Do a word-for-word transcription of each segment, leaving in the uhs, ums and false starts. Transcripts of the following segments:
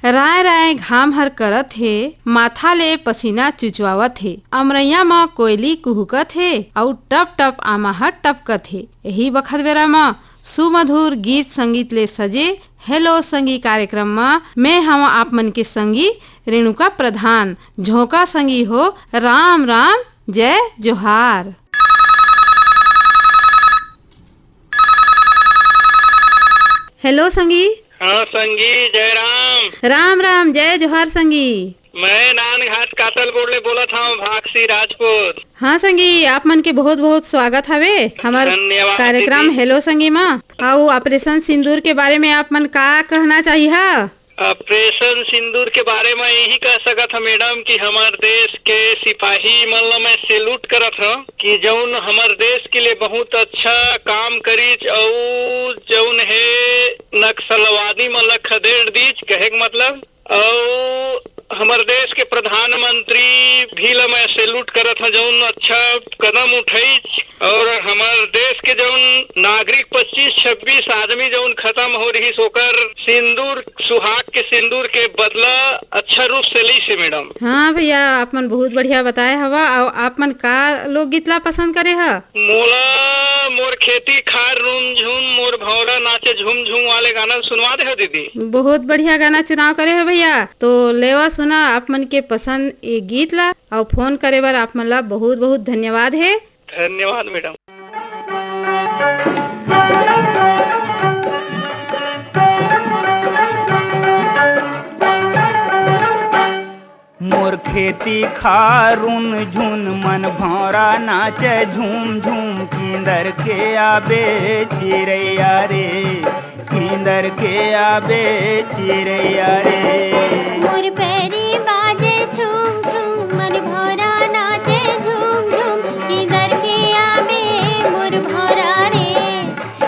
राय राय घाम हर करत हे, माथा ले पसीना चुचवावत हे। अमरैया म कोयली कुहुकत हे, अउ टप टप आमा ह टपकत हे। यही बखत बेरा म सुमधुर गीत संगीत ले सजे हेलो संगी कार्यक्रम म मैं हव आप मन के संगी रेणुका प्रधान। झोंका संगी हो, राम राम, जय जोहार। हेलो संगी। हाँ संगी, जय राम। राम राम, जय जोहार संगी। मैं नानघाट कातलगोड़ ले बोलत हव, भागसी राजपूत। हाँ संगी, आप मन के बहुत बहुत स्वागत हवे हमर धन्यवाद कार्यक्रम दीदी। हेलो संगी मा। अउ ऑपरेशन सिंदूर के बारे में आप मन का कहना चाहिहा? ऑपरेशन सिंदूर के बारे में यही कह सकत ह मैडम कि हमर देश के सिपाही मन ला मैं सैल्यूट करत हव कि जौन हमर देश के लिए बहुत अच्छा काम करिच अउ जौन हे नक्सलवादी मन ला खदेड़ दीच, कहे के मतलब। अउ हमर देश के प्रधानमंत्री भी ला मैं सैल्यूट करत हव, जौन अच्छा कदम उठाइच। अउ हमर देश के जौन नागरिक पच्चीस छब्बीस आदमी जौन खत्म हो रहिस, ओकर सिंदूर, सुहाग के सिंदूर के बदला अच्छा रूप से लइसे मैडम। हाँ भैया, आप मन बहुत बढ़िया बताए हवा। अउ आप मन का लोकगीत ला पसंद करे ह? मोला मोर खेती खार रुम झुम, मोर भौरा नाचे झुम झुम वाले गाना सुनवा दे हो दीदी। बहुत बढ़िया गाना चुनाव करे हो भैया। तो लेवा सुना आप मन के पसंद ये गीत ला, अउ फोन करे बर आप मन ला बहुत बहुत धन्यवाद हे। धन्यवाद मैडम। मोर खेती खारुन झुन मन भौंरा नाचे झूम झूम, किंदर के आबे चिरैया रे, किंदर के आबे चिरैया रे। मोर पैरी बाजे झूम झूम, मन भौंरा नाचे झूम झूम, किंदर के आबे मोर भौंरा रे,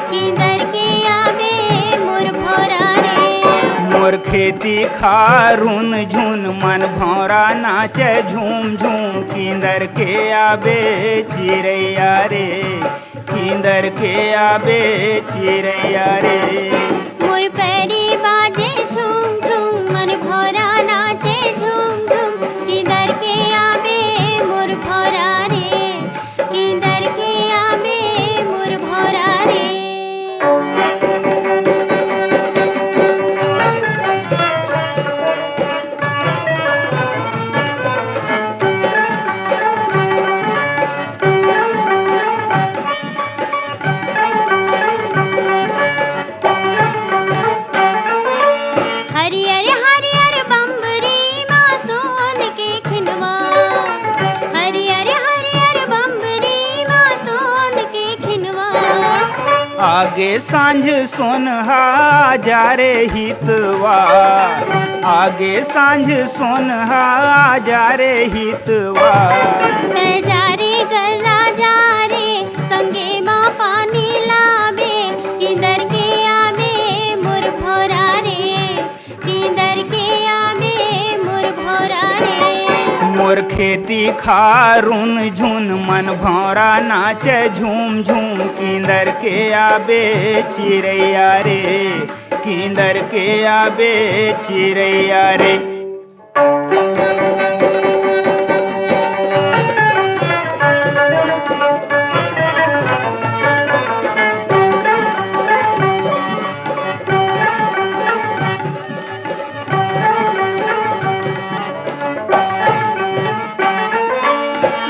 किंदर के आबे मोर भौंरा रे। मोर खेती खारुन झुन मन भौंरा नाचे झूम झूम, किंदर के आबे चिरैया रे, किंदर के आबे चिरैया रे। मोर पैरी बाजे झूम झूम, मन भौंरा नाचे झूम झूम, किंदर के आबे मोर भौंरा रे, किंदर के आबे मोर भौंरा रे। हरियर हरियर बम्बरी मा सोन के खिनवा, हरियर हरियर बम्बरी मा सोन के खिनवा। आगे सांझ सोनहा जा रे हितवा, आगे सांझ सोनहा जा रे हितवा। तै जा रे गर्रा जा रे, संगे मा पानी लाबे, किंदर के आबे मोर भौंरा रे, किंदर के आबे मोर भौंरा रे। मोर खेती खारुन झुन मन भौंरा नाचे झूम झूम, किंदर के आबे चिरैया रे, किंदर के आबे चिरैया रे।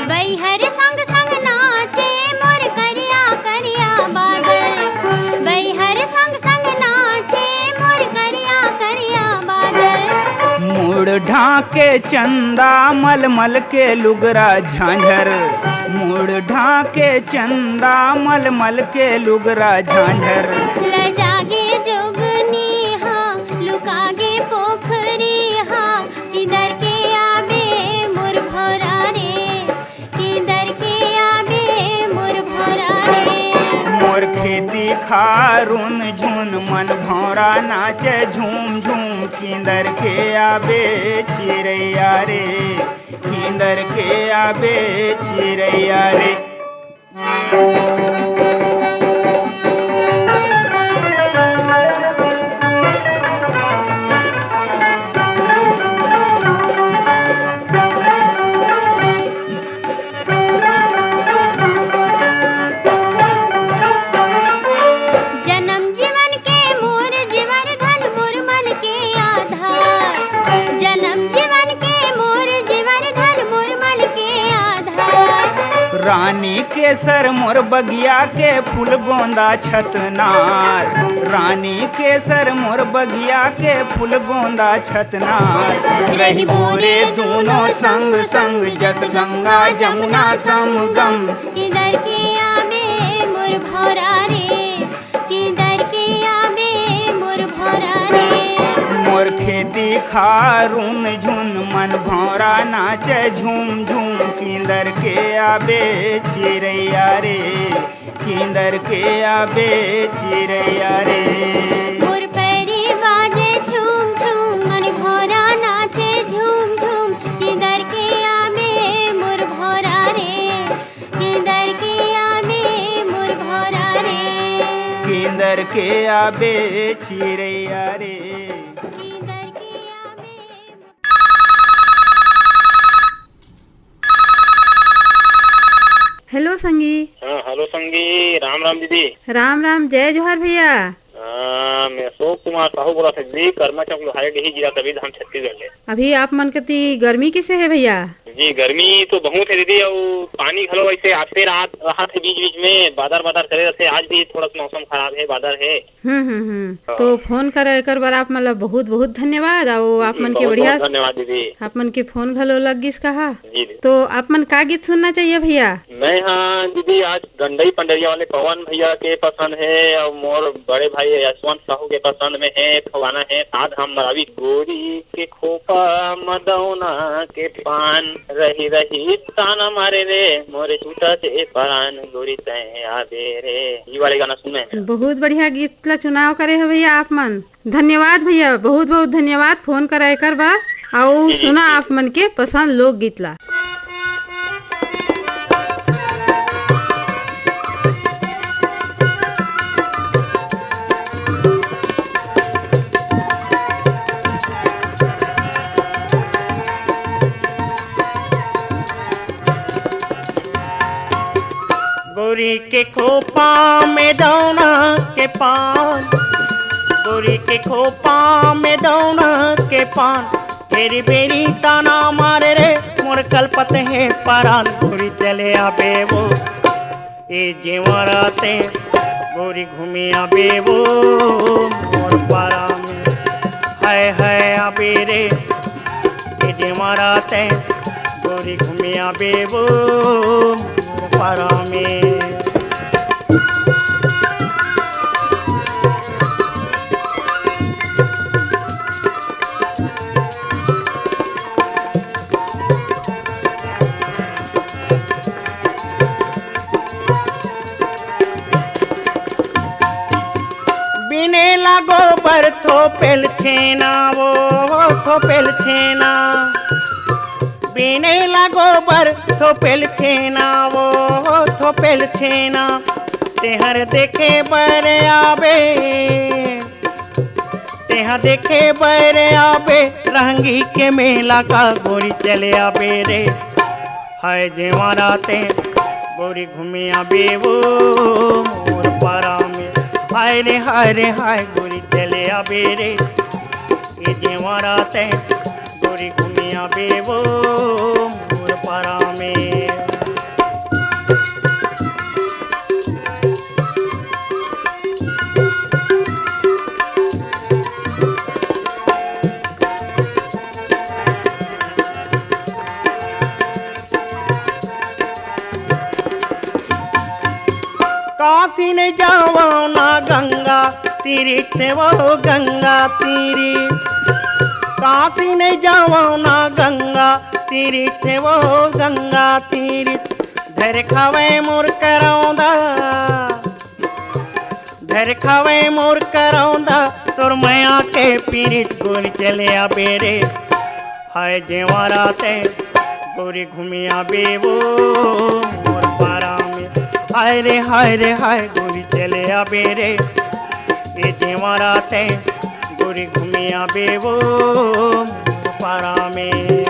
बइहर संग संग नाचे मोर करिया करिया बादल, बइहर संग संग नाचे मोर करिया करिया बादल। मुड़ ढांके चंदा मलमल के लुगरा झांझर, मुड़ ढांके चंदा मलमल के लुगरा झांझर। लजागे जोगनी हा लुकागे पोखरी हा, किंदर के आबे मोर भौंरा रे, किंदर के आबे मोर भौंरा रे। मोर खेती खारुन झुन मन भौंरा नाचे झूम झूम, किंदर के आबे चिरैया रे, किंदर के आबे चिरैया रे। केसर मोर बगिया के फूल गोंदा छतनार, रानी केसर मोर बगिया के फूल गोंदा छतनार। रहिबो रे दूनों संग संग, जस गंगा जमुना संगम। किंदर के आबे मोर भौरा रे, किंदर के आबे मोर भौरा रे। मोर खेती खार उन झुन, मन भौरा नाचे झूम झूम। किंदर के आबे चिरैया रे, किंदर के आबे चिरैया रे। मोर पैरी बाजे झूम झूम, मन भौरा नाचे झूम झूम। किंदर के आबे मोर भौरा रे, किंदर के आबे मोर भौरा रे। किंदर के आबे चिरैया रे। किंदर के आबे। हेलो संगी। हाँ, हेलो संगी, राम राम दीदी। राम राम, जय जोहार भैया। हाँ, मैं अशोक कुमार साहू बोलत हँव जी, करमा चौक लोहारी डीही, जिला कबीरधाम, छत्तीसगढ़ ले। अभी आप मन कती गर्मी किसे हे भैया? जी, गर्मी तो बहुत हे दीदी, अउ पानी घलो वैसे आते रात रहत हे, बीच बीच में बादर बादर करे रहत हे। आज भी थोड़ा सा मौसम खराब हे, बादर हे। हम्म, हम्म, हम्म। हाँ। तो फोन करे एकर बर आप मन ला बहुत बहुत धन्यवाद। अउ आप जी, मन के बहुत बढ़िया बहुत धन्यवाद दीदी। आप मन के फोन घलो लग गिस कहा। जी दीदी। तो आप मन का गीत सुनना चाहिए भैया? मैं हाँ दीदी, आज गंडई पंडरिया वाले पवन भैया के पसंद हे अउ मोर बड़े भाई यशवंत साहू के पसंद में हे, एक ठो गाना हे, साध हम मरावी। गोरी के खोपा मदौना के पान, रही रही ताना मारे रे, मोरे छूटा से परान, गोरी तैं आबे रे। ये वाले गाना सुनना हे। बहुत बढ़िया गीत ला चुनाव करे हो भैया आप मन। धन्यवाद भैया, बहुत बहुत धन्यवाद फोन करे एकर बर। अउ जी, सुना जी। आप मन के पसंद लोकगीत ला। गोरी के खोपा में दौना के पान, गोरी के खोपा में दौना के पान, बेरी बेरी ताना मारे रे, मोर कलपत हे परान। गोरी चले आबे वो, ए जेवरा ते, गोरी घूमे आबे वो, मोर पारा में, हाय हाय आबे रे, ए जेवरा ते, गोरी घूमे आबे वो, मोर पारा में। बिने ला गोबर थोपेल छेना वो, थोपेल छेना। बिने ला गोबर थोपेल छेना वो, थोपेल छेना। तेहर देखे बर आबे, तेहा देखे बर आबे, रहंगी के मेला का गोरी चले आबे रे। हाय जेवरा ते, गोरी घूमे आबे वो, मोर पारा में। हाय रे, हाय रे, हाय, गोरी चले आबे रे। ए जेवरा ते, गोरी घूमे आबे वो, मोर पारा में। काशी नहीं जावो ना गंगा तीरी, ते वो गंगा तीरी। काशी नहीं जावो ना गंगा तीरी, ते वो गंगा तीरी। धर खावे मोर करौंदा, धर खावे मोर करौंदा, तोर मया के पीरित गोरी चले आबे रे। हाय जेवरा ते, गोरी घूमे आबे वो, मोर पारा में। हाय रे, हाय रे, हाय, गोरी चले आबे रे। ए जेवरा ते, गोरी घूमे आबे वो, मोर पारा में।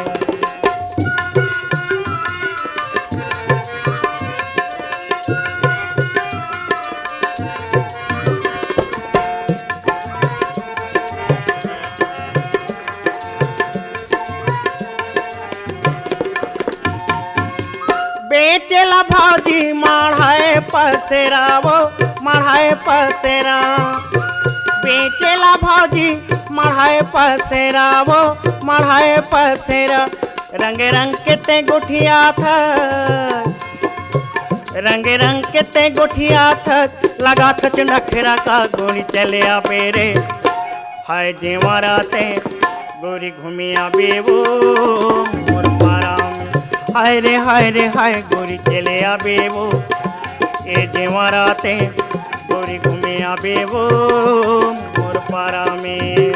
बेचेला भाजी माड़ पसेरा वो मढ़ाए पसेरा, बेचेला भौजी मढ़ाए पसेरा वो मढ़ाए पसेरा। रंग रंग के ते गोठियाथस, रंग रंग के ते गोठियाथस, लगाथस नखरा का गोरी चले आबे रे। हाय जेवरा ते गोरी घूमे आबे वो मोर पारा में। हाय रे हाय रे हाय गोरी चले आबे वो, ए जेवरा ते गोरी घूमे आबे वो मोर पारा में।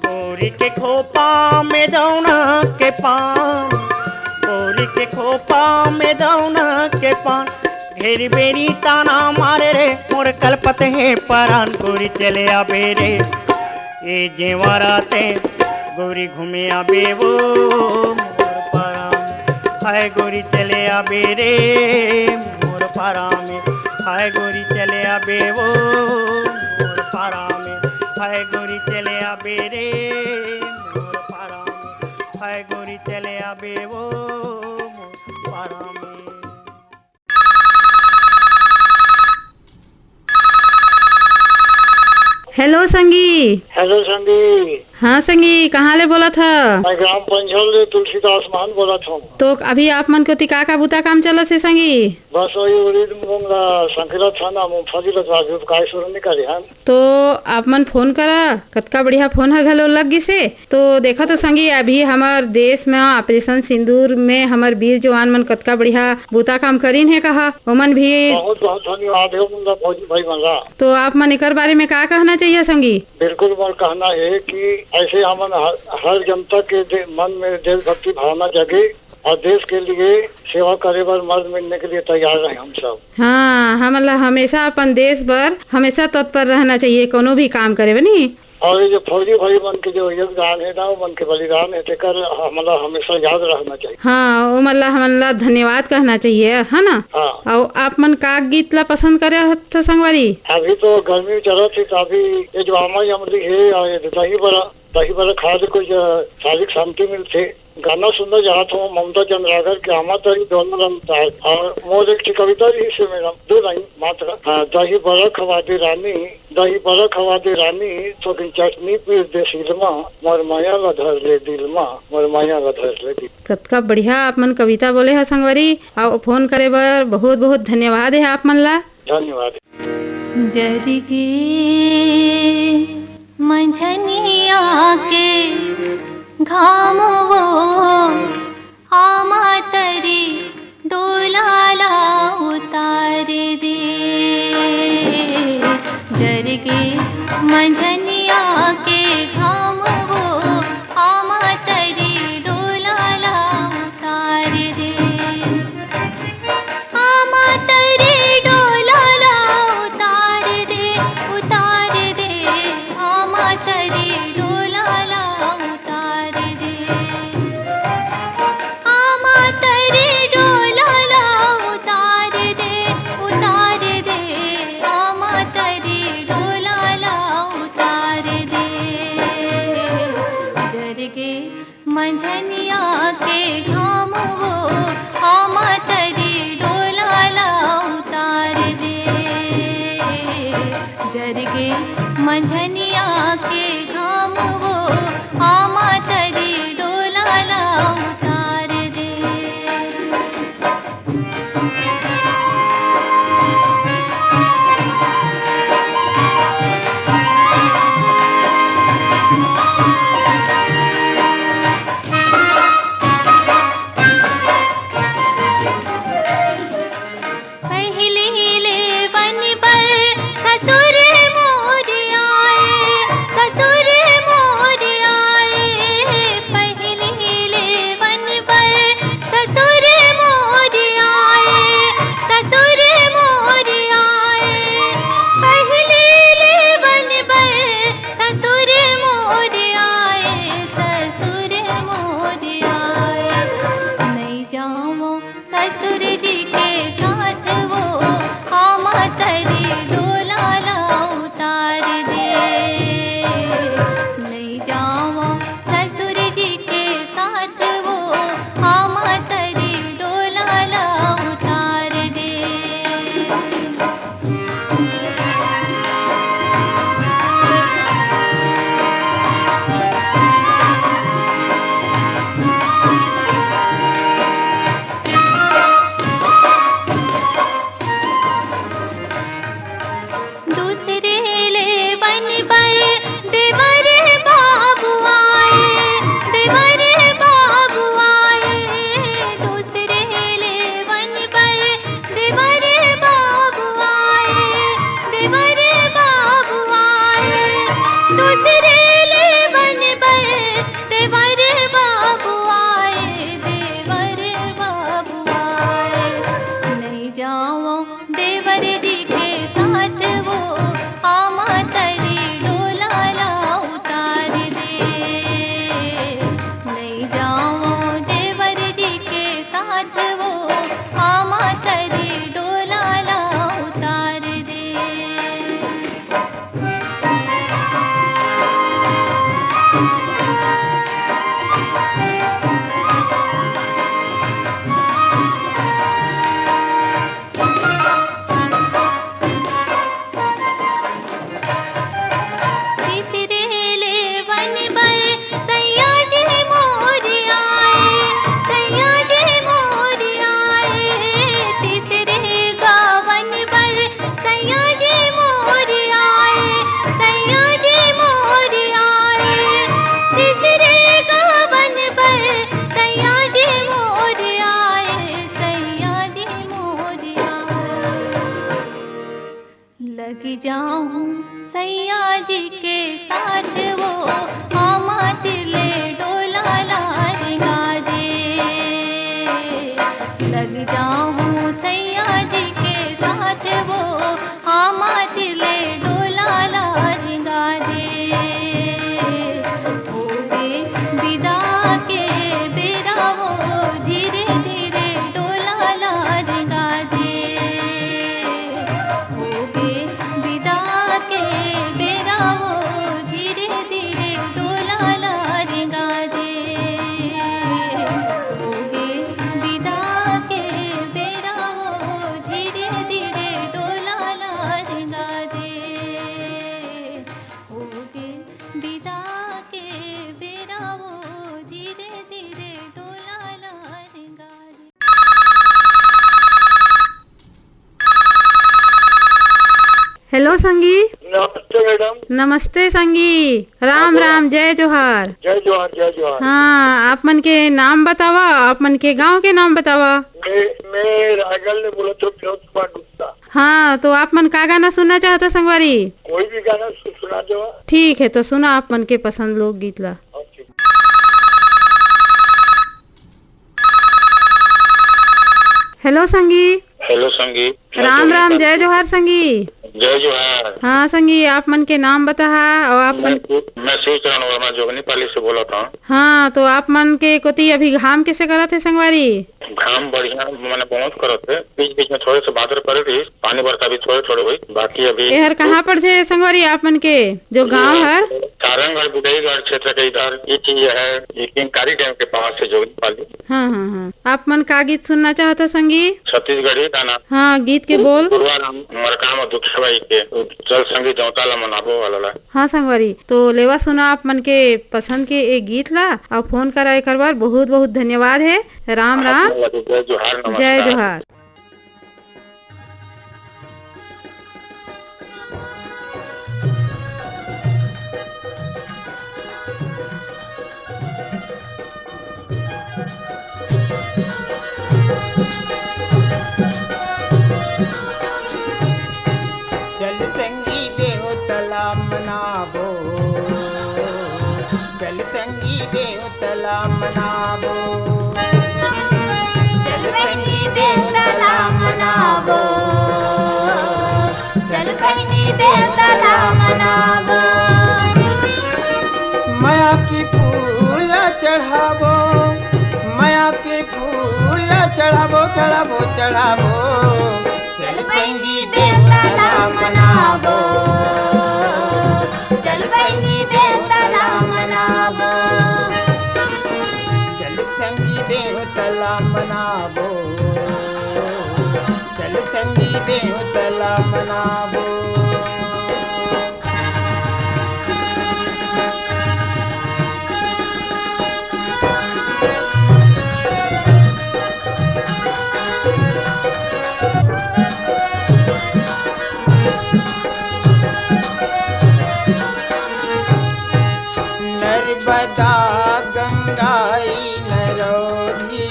गोरी के खोपा में दौना के पान, गोरी के खोपा में दौना के पान, घेरी बेरी ताना मारे रे, मोर कलपत हे परान, गोरी चले आबे रे। ए जेवरा ते गोरी घूमे आबे वो मोर पारा में। हाय गोरी चले आबे रे मोर पारा में। हाय गोरी चले आबे वो मोर पारा में। हाय गोरी चले आबे रे मोर पारा में। हाय गोरी चले आबे वो मोर पारा में। हेलो संगी। हेलो संगी। हाँ संगी, कहाँ ले बोलत ह? मैं ग्राम पंझल ले तुलसीदास मान बोलत हूँ। तो अभी आप मन कोती का का बुता काम चलत हे संगी? बस वही उड़ीद मूंग ला संकरा थाना मूंगफली ला राजू काय सुरन निकाले हन। तो आप मन फोन करा, कतका बढ़िया फोन ह घलो लग गिसे। तो देखा तो संगी, अभी हमर देश में ऑपरेशन सिंदूर में हमर वीर जवान मन कतका बढ़िया बुता काम करिन हे कहा, ओमन भी बहुत बहुत धन्यवाद हे उन ला फौजी भाई मन ला। तो आप मन एकर बारे में का कहना चाहिए संगी? बिल्कुल मोर कहना हे कि ऐसे हमन हर, हर जनता के दे-, मन में देशभक्ति भावना जगे और देश के लिए सेवा करे बर मर्द मिलने के लिए तैयार रहे हम सब। हाँ, हमन ला हमेशा अपन देश बर हमेशा तत्पर रहना चाहिए, कोनो भी काम करे बनी। और ये जो फौजी भाई मन के जो योगदान हे ना, मन के बलिदान हे, तेकर हमन ला हमेशा याद रहना चाहिए। हाँ, ओमन ला हमन ला धन्यवाद कहना चाहिए, है ना? हाँ। और आप मन का गीत ला पसंद करे हथ संगवारी? अभी तो गर्मी चलत हे, तो अभी ये जो आमा अमली हे और ये दही बड़ा, दही बड़ा खाए ले कुछ शारीरिक शांति मिलथे। गाना सुनना चाहत हूँ ममता चंद्राकर के आमा तरी डोला ला उतार, और मोर एक ठे कविता रहिस हे मैडम, दो लाइन मात्र। हाँ, दही बड़ा खवा दे रानी, दही बड़ा खवा दे रानी, थोकिन चटनी पीस दे सील मा, मोर माया ला धर ले दिल मा, मोर माया ला धर ले दिल। कतका बढ़िया आप मन कविता बोले ह संगवारी, अउ फोन करे बर बहुत बहुत धन्यवाद हे आप मन ला। धन्यवाद। जरगे मंझनिया के घाम वो आमा तरी डोला ला उतार दे। जरगे मंझनिया के घाम वो आमा तरी डोला ला उतार दे। आमा तरी डोला ला उतार दे, उतार दे। आमा तरी डोला ला उतार दे। आमा तरी डोला ला उतार दे, उतार दे। आमा तरी डोला ला उतार दे। जरगे मंझनिया के घाम वो आमा तरी डोला ला उतार दे। जरगे मंझनिया के घाम वो आमा तरी डोला ला उतार दे। पहिले लेवन बर ससुर मोर आए, ससुर मोर आए। पहिले लेवन बर ससुर मोर आए, कि जाहूँ सैया जी के साथ वो, आमा तिर ले डोला ला रेंगा दे। लग जाहूँ सैया जी के साथ वो, आमा तिर ले डोला ला रेंगा दे। होगे बिदा के बेरा वो, धीरे धीरे डोला ला रेंगा दे। होगे बिदा के बेरा वो, धीरे धीरे डोला ला रेंगा दे। होगे बिदा के बेरा वो, धीरे धीरे डोला ला रेंगा दे। होगे बिदा के बेरा वो, धीरे धीरे डोला ला रेंगा दे। हेलो संगी। नमस्ते मैडम। नमस्ते संगी, राम राम, जय जोहार। जय जोहार, जय जोहार। हाँ, आप मन के नाम बतावा, आप मन के गांव के नाम बतावा। मैं, मैं रायगढ़ ले बोलत हूँ, विनोद कुमार गुप्ता। हाँ, तो आप मन का गाना सुनना चाहता संगवारी? कोई भी गाना सु-, सुना दो। ठीक है, तो सुना आप मन के पसंद लोकगीत ला। ओके। हेलो संगी। हेलो संगी। राम राम, जय जोहार संगी। जय जोहार। हाँ संगी, आप मन के नाम बताहा और आप मन मैं, मैं शिवचरण वर्मा जोगनी पाली से बोलत हूँ। हाँ, तो आप मन के कोती अभी घाम कैसे करत हे संगवारी? घाम बढ़िया, माने बहुत करत हे, बीच बीच में थोड़े से बादल पड़े रही, पानी बरसा भी थोड़े थोड़े हुई, बाकी अभी एहर कहाँ पड़थे संगवारी आप मन के जो गांव हर? सारंगढ़, बुधईगढ़ क्षेत्र के इधर, ये चीज है, ये किंकारी डैम के पास से जोगनी पाली। हाँ, हाँ, हाँ। आप मन का गीत सुनना चाहत हो संगी? छत्तीसगढ़ी गाना। हाँ, गीत के बोल। गुरुआ राम मरकाम और दुखिया बाई के, चल संगी देवता ला मनाबो वाला ला। हाँ संगवारी, तो लेवा सुना आप मन के पसंद के एक गीत ला और फोन करा एकर बर बहुत बहुत धन्यवाद है। राम राम। जय जोहार, नमस्कार। जय जोहार। चल संगी देवता ला मनाबो, चल संगी देवता ला मनाबो। चल संगी देवता ला मनाबो, चल संगी देवता ला मनाबो। मया के फूल चढ़ाबो, मया के फूल चढ़ाबो, चढ़ाबो, चढ़ाबो। चल संगी देवता ला मनाबो, चल संगी देवता ला मनाबो। चल संगी देवता ला मनाबो, चल संगी देवता ला मनाबो। नर्मदा गंगाई नरौली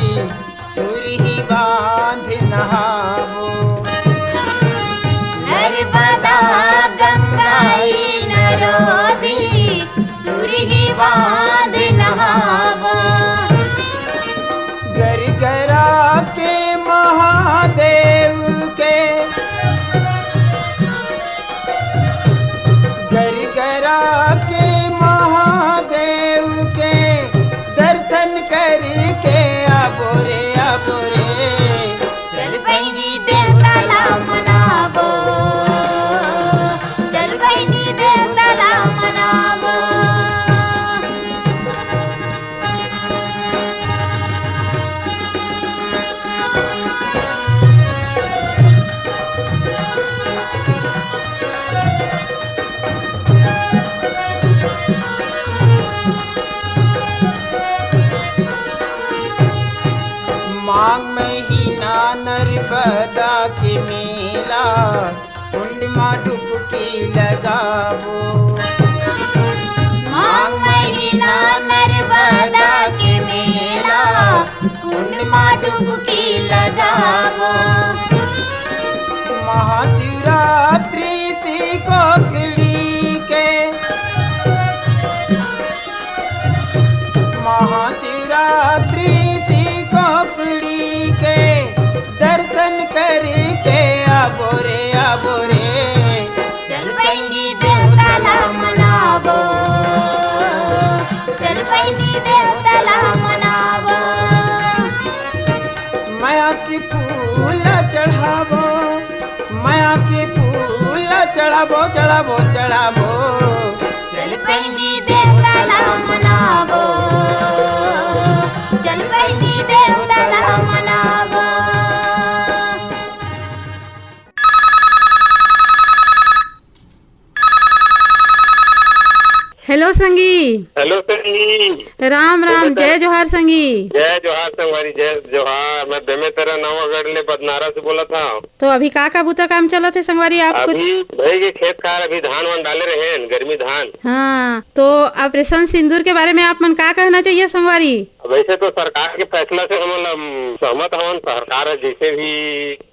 सुरही बांध नहाबो। नर्मदा गंगाई नरौली सुरही बांध नहाबो। गरगरा के महादेव के, गरगरा के महादेव के दर्शन करके आबो रे, आबो रे। चल बहिनी देवता ला मनाबो, चल बहिनी देवता ला मनाबो। माघ महीना नर्मदा के मेला, कुंड मा डुबकी लगाबो। माघ महीना नर्मदा के मेला, कुंड मा डुबकी लगाबो। महाशिवरात्रि कोकड़ी के महाशिवरात्रि ती कोकड़ी के दर्शन करके आबो रे, आबो रे। चल बहिनी देवता ला मनाबो, चल बहिनी देवता ला मनाबो। माया के फूल चढ़ाबो, माया के फूल चढ़ाबो, चढ़ाबो, चढ़ाबो। चल बहिनी देवता ला मनाबो, चल बहिनी देवता ला मनाबो। हेलो संगी। हेलो संगी। राम राम, जय जोहार संगी। जय जोहार संगवारी, जय जोहार। मैं बेमेतरा नवागढ़ ले बदनारा से बोलत हंव। तो अभी का का बुता काम चलत हे संगवारी आपको? अभी भई के खेत खार, अभी धान वान डाले रहेन, गर्मी धान। हाँ, तो ऑपरेशन सिंदूर के बारे में आप मन का कहना चाहिए संगवारी? वैसे तो सरकार के फैसला से हमन ला, उम, सहमत हवन। सरकार ह जैसे भी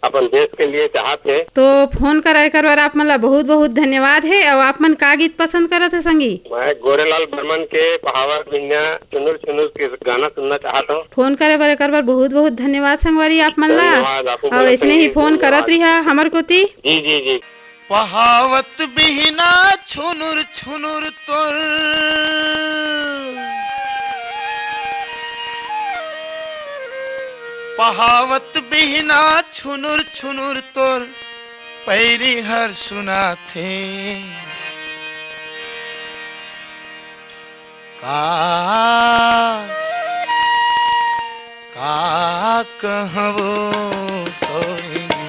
अपन देश के लिए चाहत हे। तो फोन करे कर बर आप मन ला बहुत बहुत धन्यवाद हे। अउ आप मन का गीत पसंद करत हे संगी? मैं गोरेलाल बर्मन के पहावत बिहनिया चुनुर चुनुर के गाना सुनना चाहत हंव। फोन करे बर एकर बर बहुत बहुत धन्यवाद संगवारी आप मन ला। धन्यवाद, आपको अउ ऐसने ही फोन करत रिहा हमर कोती। जी, जी, जी। पहावत बिहना छुनुर छुनुर तोर, पहावत बिहना छुनुर छुनुर तोर, पैरी हर सुनाथे। का, का कहवो सोहिनी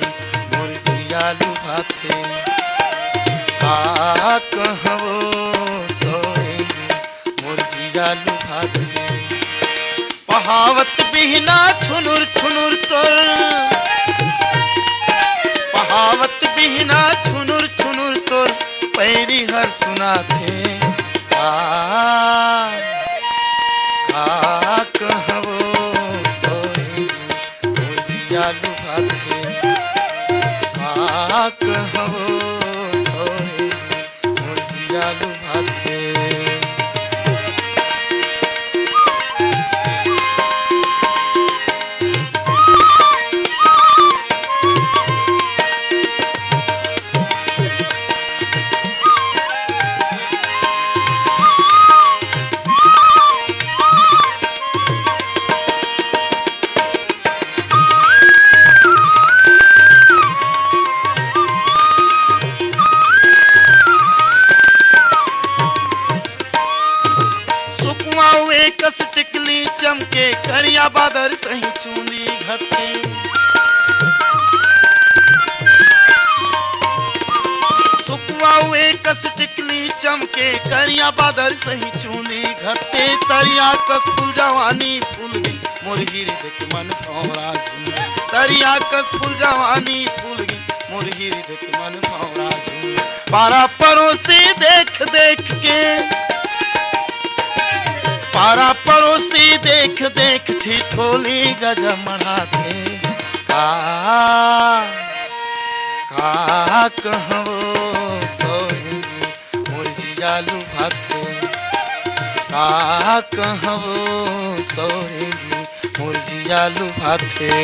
मोर जिया लुभाथे। का कहवो सोहिनी मोर जिया लुभाथे। पहावत बिहना छुनुर छुनुर तोर, पहावत बिहना छुनुर छुनुर तोर, पैरी हर सुनाथे। का, का कहवो सोहिनी मोर जिया लुभाथे। का कहवो सोहिनी मोर जिया लुभाथे। सुकवा उए कस टिकली चमके, करिया बादर सही चूंदी घटे। सुकवा उए कस टिकली चमके, करिया बादर सही चूंदी घटे। तरिया कस फूल जवानी फूल गे, मोर हृदय के मन भौंरा झूमे। तरिया कस फूल जवानी फूल गे, मोर हृदय के मन भौंरा झूमे। पारा परोसी देख देख के, पारा परोसी देख देख ठिठोली गजमड़ाथे। का, का कहवो सोहिनी मोर जिया लुभाथे। का कहवो सोहिनी मोर जिया लुभाथे।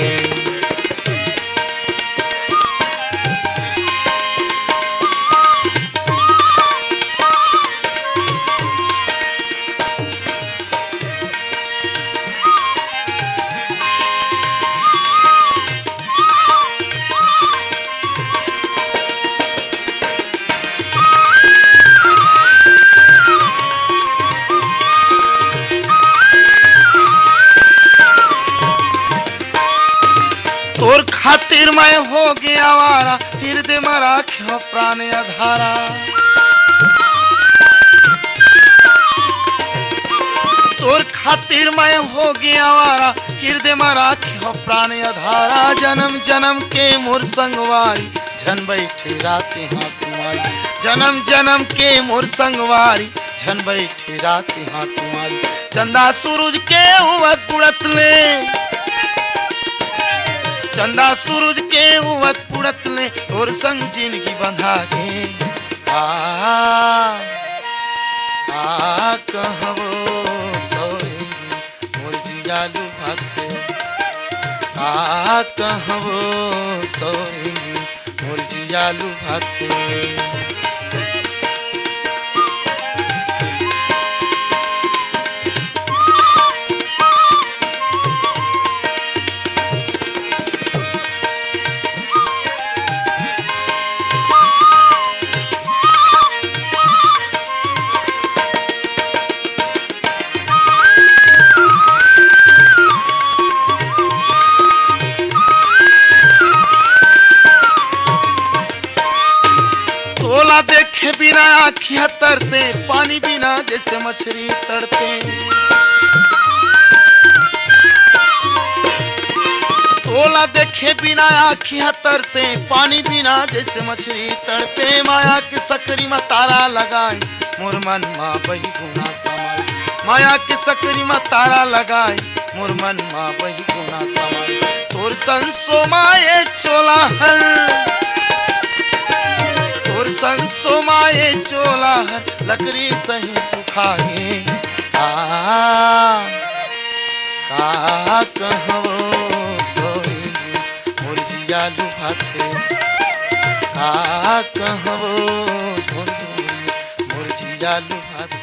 तोर खातिर मैं हो गया आवारा, हृदय में राख्यो प्राण अधारा। तोर खातिर मैं हो गया आवारा, हृदय में राख्यो प्राण अधारा। जन्म जन्म के मोर संगवारी, झन बैठे रात यहाँ कुंवारी। जन्म जन्म के मोर संगवारी, झन बैठे रात यहाँ कुंवारी। चंदा सूरज के उवत बुड़त ले, चंदा सूरज के उवत बुड़त ले, तोर संग जिंदगी बंधा गे। आ, आ कहवो सौई मोर जियालू भाथे, आ कहवो सौई मोर जियालू भाथे। तोला देखे बिना आँखिया तरसे, पानी बिना जैसे मछरी तड़पे। तोला देखे बिना आँखिया तरसे, पानी बिना जैसे मछरी तड़पे। माया के सकरी मा तारा लगाए, मोर मन मा बही गुना समाए। माया के सकरी मा तारा लगाए, मोर मन मा बही गुना समाए। तोर संसो मा ए चोला हर, तोर संसो मा ए चोला हर, लकरी सही सुखागे। आ, का कहवो सौई मोर जियालू भाथे, का कहवो मोर, मोर जियालू भाथे।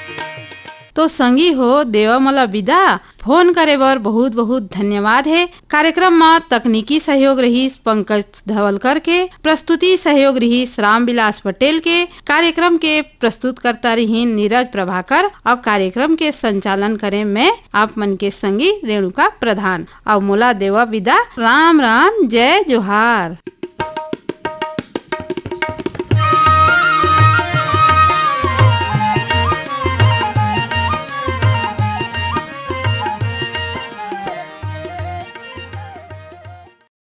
तो संगी हो, देवा मोला विदा। फोन करे बर बहुत बहुत धन्यवाद हे। कार्यक्रम म तकनीकी सहयोग रहिस पंकज धवलकर के, प्रस्तुति सहयोग रहिस रामविलास पटेल के, कार्यक्रम के प्रस्तुतकर्ता रहिन नीरज प्रभाकर अउ कार्यक्रम के संचालन करे मैं आप मन के संगी रेणुका प्रधान। अउ मोला देवा विदा। राम राम, जय जोहार।